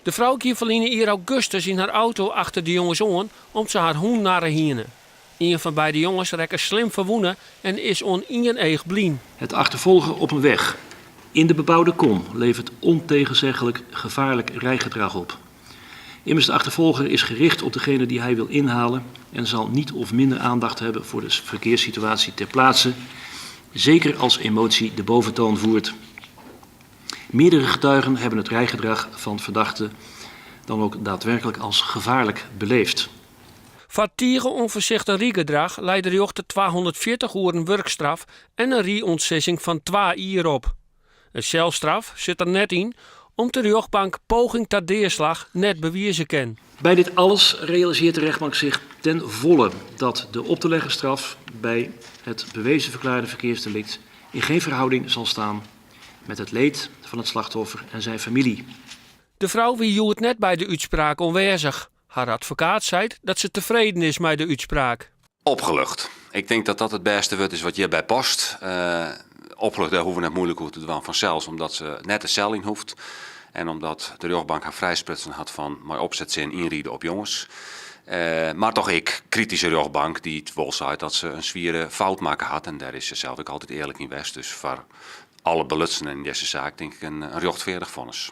De frou gie ferline jier augustus yn har auto achter de jonges oan om't se har hûn narre hiene. Ien fan beide jonges rekke slim ferwûne en is oan ien each blyn. Het achtervolgen op een weg in de bebouwde kom levert ontegenzeggelijk gevaarlijk rijgedrag op. Immers de achtervolger is gericht op degene die hij wil inhalen en zal niet of minder aandacht hebben voor de verkeerssituatie ter plaatse, zeker als emotie de boventoon voert. Meerdere getuigen hebben het rijgedrag van verdachte dan ook daadwerkelijk als gevaarlijk beleefd. Foar tige ûnfoarsichtich rydgedrach lei de rjochter 240 oeren wurkstraf en in rydûntsizzing fan twa jier op. In selstraf sit der net yn, om't de rjochtbank poging ta deaslach net bewize kin. Bij dit alles realiseert de rechtbank zich ten volle dat de op te leggen straf bij het bewezen verklaarde verkeersdelict in geen verhouding zal staan met het leed van het slachtoffer en zijn familie. De frou wie hjoed net by de útspraak oanwêzich. Har advokaat seit dat se tefreden is mei de útspraak. Opgelucht. Ik tink dat dat it bêste wurd is wat hjirby past. Opgelucht, dêr hoege we net moeilik oer te dwaan fansels, omdat se net de sel yn hoecht en omdat de rjochtbank har frijsprutsen hat fan mei opsetsin ynride op jonges. Mar toch ek krityske rjochtbank dy't wol seit dat se in swiere fout makke hat en dêr is se sels ek altyd earlik yn west. Dus foar alle belutsenen yn dizze saak tink ik in rjochtfeardich fonnis.